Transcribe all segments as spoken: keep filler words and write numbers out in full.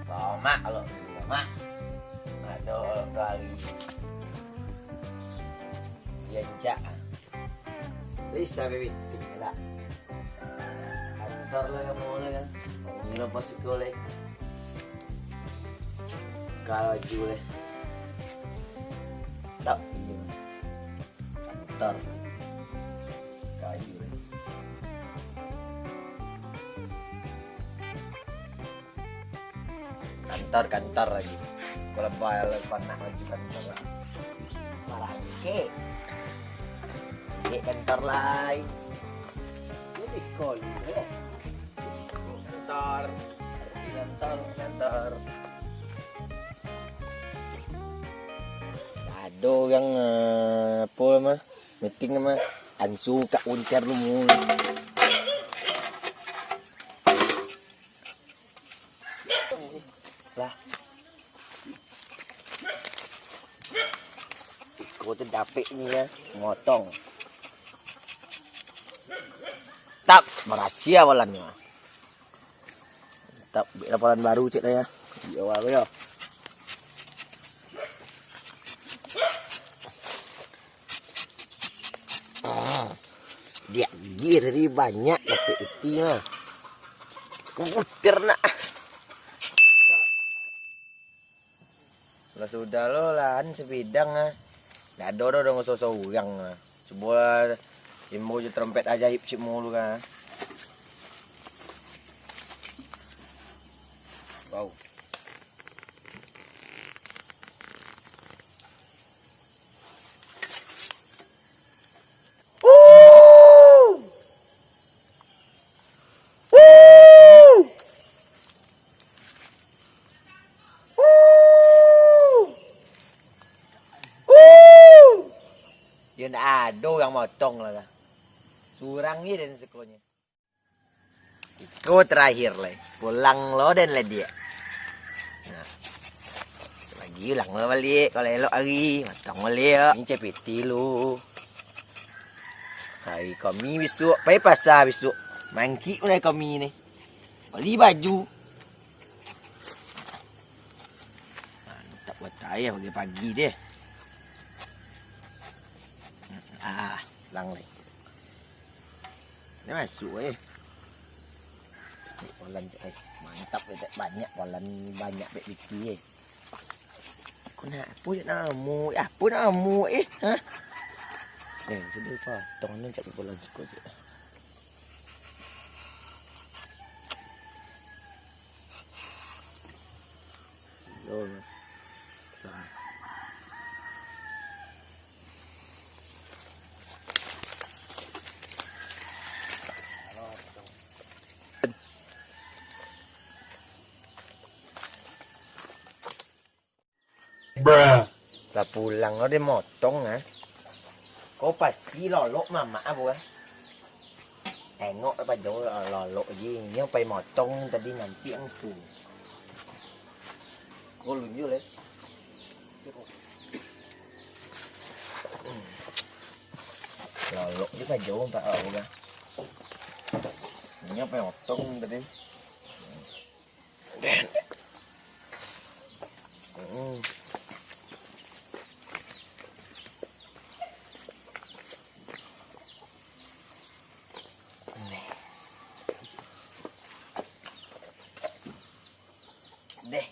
Tomak kalau dulu, Mak. Ado kali. Dianjak. Bisa bebek tik lah. Kantor lah kamu lah kan. Kamu ngira masuk ke oleh. Kalau juleh. Tak. Kantor. Kayu. Kantor, kantor lagi. Kalau bayar lagi panak lagi kantor lah. Marangkek. Cek kantor lai. Ini siko juga ya. Kantor. Kantor, kantor. Ado urang, eh, apo mah, meeting mah, langsung ka unter dulu. Lah. Iko tu dapek ni ya, motong. Tap, barasia walannyo. Tap, buek laporan baru cek lah ya. Di awal yo. Ah, diak gir tadi banyak dapek piti mah. Kutir nak. Lah sudah lo lah, an sebidang ah. Ndak ado doh, doh, soso urang ah. Cubo lah, imbau jo trompet ajaib cik mulu kan. Wow. Yo ndak ado urang motong lah. Surang je den sekonyo. Iko terakhir lai. Pulang lo den lai diak. Nah. Lagi ulang lo baliak. Kalau elok hari, matang baliak. Ni cai piti lu. Hari kami bisuak, pai pasa bisuak. Mangkik mulai kami ni. Bali baju. Mantap buat ayah pagi-pagi deh. Ah, pulang lai. Ni masuk eh. Ni kolam cek eh. Mantap eh, banyak kolam ni, banyak bek piti eh. Aku nak apa je nama? Apa nama eh? Ha? Eh, sudah potong ni cak kolam suka je. Yo. Nah. Bruh. Lah pulang lo den motong ah. Ko pasti lolok mamak apo ah. Tengok lah pajo lolok je. Nyo pai motong tadi nanti ang tu. Ko lunjul eh. Lolok je pajo tak apo ah. Nyo pai motong tadi. Deh.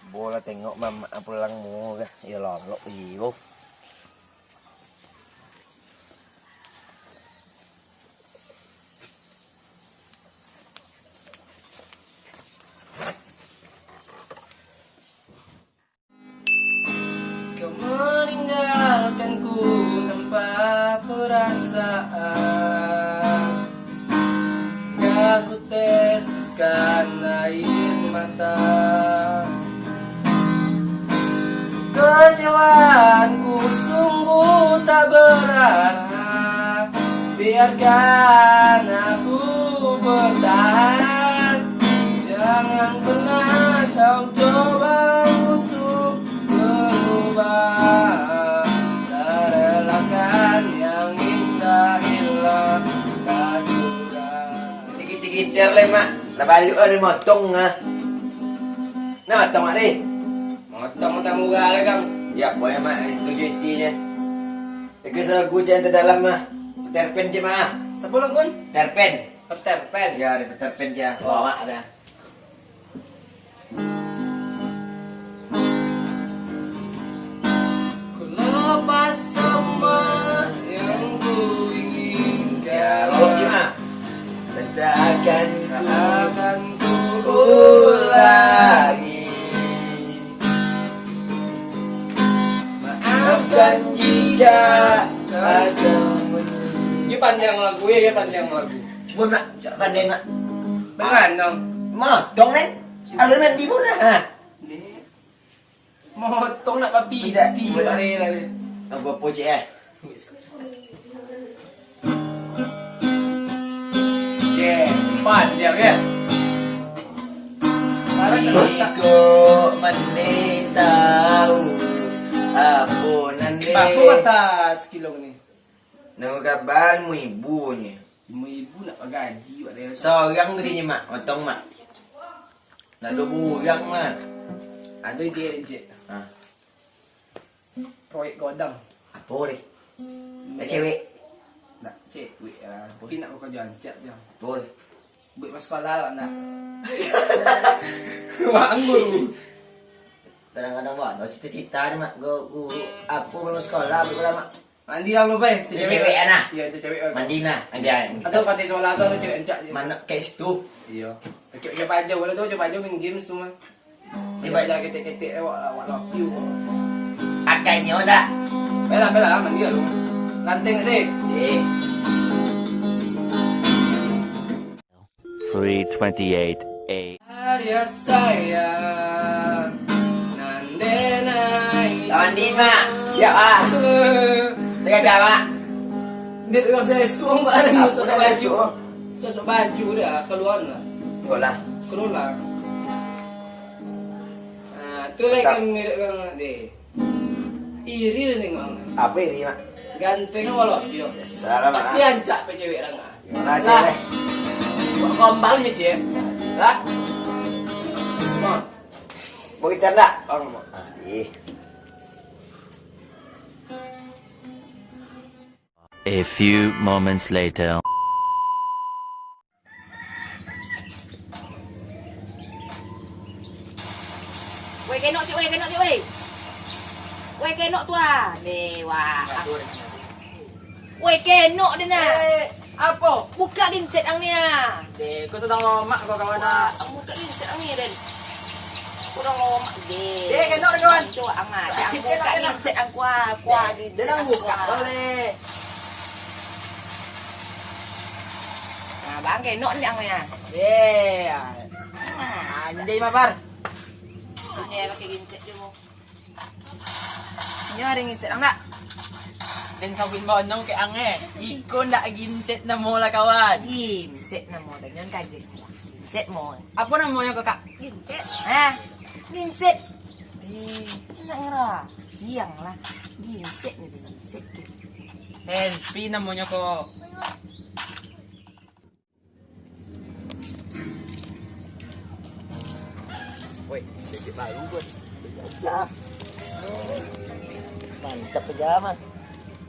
Bola tengok mamak pulang mu kah? Ya lolok iyo. Kau meninggalkanku tanpa perasaan. Hingga ku teteskan air mata. Kecewaanku sungguh tak berarah. Biarkan aku Bertahan, jangan pernah kau coba untuk berubah. Relakan yang indah hilang tak sudah. Dikit-dikit lah, Mak. Lah baliak dari motong ah. Nah, motong ni. Motong tak murah lah, Kang. Ya, pokoknya, Mak, itu cutinyo. Iko lagu cek yang terdalam mah. Peter Pan cek mah. Sepuluh kun? Peter Pan. Peter Pan. Ya, ada Peter Pan cek. Bawa dah. Ku lepas semua yang ku inginkan. Ya, bawa cek mah. Dan tak akan ku, tak akan ku ulangi. Maafkan jika ada. Dia panjang lagu ya, dia panjang lagu. Cubo nak pandai nak. Bagaimana? Motong kan? Alun mandi pun lah. Motong nak papi. Tidak, tidak. Boleh lah. Lagu apa cek eh? Ye, pan dia, ye. Iko mane tau apo nan de. Apo kata sekilo ni? Namo kaba limo ribu nyo. Limo ribu nak bagaji wak de. Sorang tadi nyo, Mak, motong, Mak. Nak duo urang, Mak. Ado ide, Cik. Ha. Proyek godang. Apo, Ri? Nak cewek? Nak cewek lah. Tapi nak bakajo rancak je. Apo, Ri? Buek masuk sekolah lah nak. Wak anggur. Kadang-kadang wak, ado cita-cita ni, Mak. Gu-, guru, apo belum sekolah, buek lah, Mak. Mandi lah lu, Pai. Cewek, cewek, nah. Iya, cewek, Pai. Mandi, nah. Mandi, ah. Atau pantai sola tu, atau cewek encak je. Mana kayak situ? Iya. Kayak, kayak paja, boleh tu, kayak paja main games tu, mah. Dia baca ketek-ketek, eh, wak, wak lapiu. Akainya dak? Bela, bela, mandi lu. Lanteng deh. Eh. Three twenty-eight A. Karya saya, nande nai. Lawan Din, Mak. Siap, ah. Tegak, Mak. Dia orang saya suang, Mak. Apa sosok dah baju. Suang? Sosok baju dah, keluar lah. Keluar lah. Keluar lah. Ah, tu lah. Mantap. Kan mirip kan, deh. Iri lah tengok ang. Apa iri, Mak? Ganteng apa lo, Dio? Salah, Mak. Pasti ancak pe cewek orang, ah. Gimana, lah. Cewek? Buat gombal je, Cik. Lah. Mak. Mau gitar ndak? Oh, mau. Ah, ih. A few moments later. Woi, kenok, Cik, woi, kenok, Cik, woi. Woi, kenok tu, ah. Deh, wah. Woi, kenok deh, nah. Eh, apo? Buka gincet ang ni, ah. Deh, kau sadang lomak, kau kawan, ah. Wah, ang buka gincet ang ni, Den. Kurang lomak, deh. Deh, kenok deh, kawan. Itu, ang, ah. Ang buka gincet ang, kuah, kuah gincet ang, kuah. Deh, deh, ang buka, boleh. Nah, bang, kenok ni ang ni, ah. Eh, ah. Anjay, Mabar. Ini pakai gincet dulu. Nyo ado gincet ang dak? Den Sawin Bonong kek ang, eh. Iko ndak gincet namo lah, kawan. Gincet namo dah, nyo kaji. Gincet mo. Apo namonyo, Kakak? Gincet. Hah? Gincet. Eh. Nak ngerti ang lah. Gincet ni, gincet tu. Hands free namonyo ko. Woi, gadget baru, Bos. Mantap aja, Mas.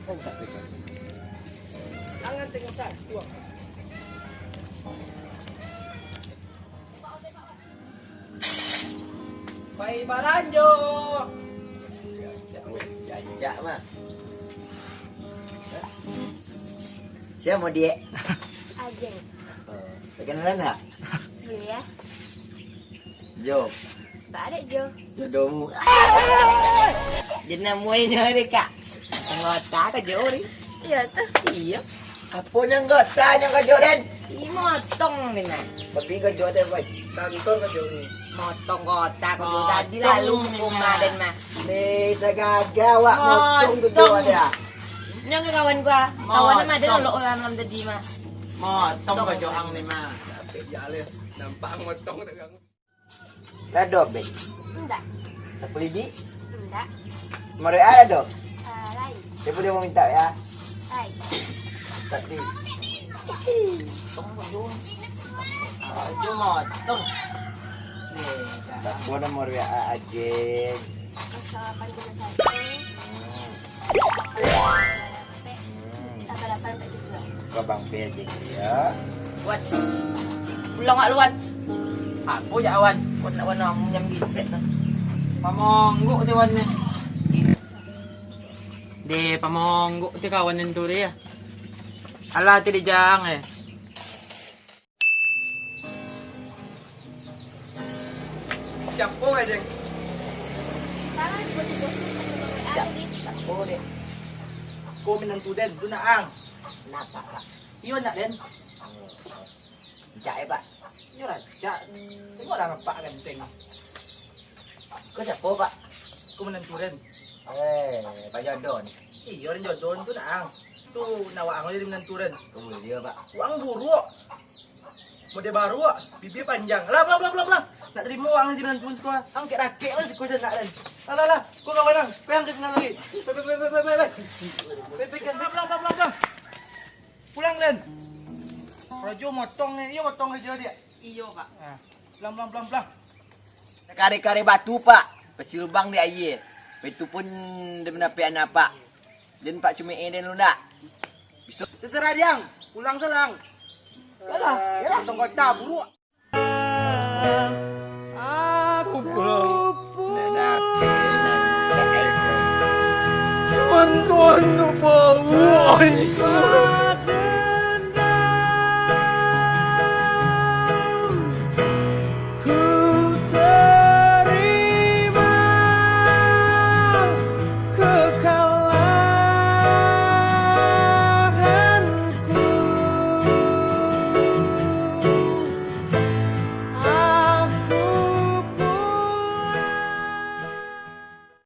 Mantap aja. Jangan tengok saya, tuang. Pai balanjo. Cacak, mah. Sia mo, Diak? Ajeng. Oh, perkenalan ndak? Boleh, ya. Jo. Ba dek, Jo. Jodohmu. Dia namonyo dek, Kak. Anggota ka Jo ni. Iya, tu. Iya. Apo nyo anggota nyo ka Jo, Den? Ih, motong ni, nah. Tapi ka Jo, Den, boy. Kantor ka Jo ni. Motong kota ka Jo tadi lalu rumah, Den, mah. Ni, sagagah awak motong tu, Jo, ada. Nyo ka kawan gua. Kawan mah ada lo orang malam tadi, mah. Motong ka Jo ang ni, mah. Yo lah, nampak motong dak ganggu. Lah ado, Bek? Indak. Sapuluah ribu? Indak. Nomor W A ado? Ah, lain. Dia boleh mau minta W A? Lain. Tapi. Ajo motong. Nih, dah. Tak boleh nomor W A aja. Kosong lapan tiga satu. Hmm. Sampai delapan empat tujuh. Kau Bang P aja ya. Wan. Pulang awak lu, Wan. Apo jak, Wan? Wan nak warna nyam gisek tu. Pamonggok tu, Wan, ni. Deh, pamonggok tu kawan tu deh, ya. Alah, tu dijang, eh. Siapo ka, Jeng? Salah, tibo-tibo tu, tadi. Siapo, Dek? Ko minantu den tu nak, ang. Napa, Pak? Iyo nak den. Rancak, eh, Pak? Iyo rancak. Tengoklah nampak ganteng. Ko siapo, Pak? Ko minantu den. Eh, Pak Jodon. Iyo, den Jodon tu nak, ang. Tu nak waang jadi minantu den. Oh, iyo, Pak. Waang buruak. Model baru, ah. Bibia panjang. Lah, pulang, pulang, pulang, pulang. Nak tarimo waang jadi minantu siko. Angkek rakek lah siko je nak, den. Lah, lah, lah. Ko kawan ang. Payang ka sinan lai. Pe, pe, pe, pe, pe, pe. Pe, pe, pe, pulang, pulang, pulang, pulang. Pulang, den. Rajo motong ni. Iyo, motong rajo dia. Iyo, Pak. Ah. Pulang, pulang, pulang, pulang. Kare-kare batu, Pak. Pasti lubang di aia. Itu pun dia menapik anak, Pak. Den Pak cumek den lu ndak? Bisa. Terserah diang. Pulang salang. Yalah, yalah. Potong kota, buruak. Aku pun. Cuman tuan tu bau.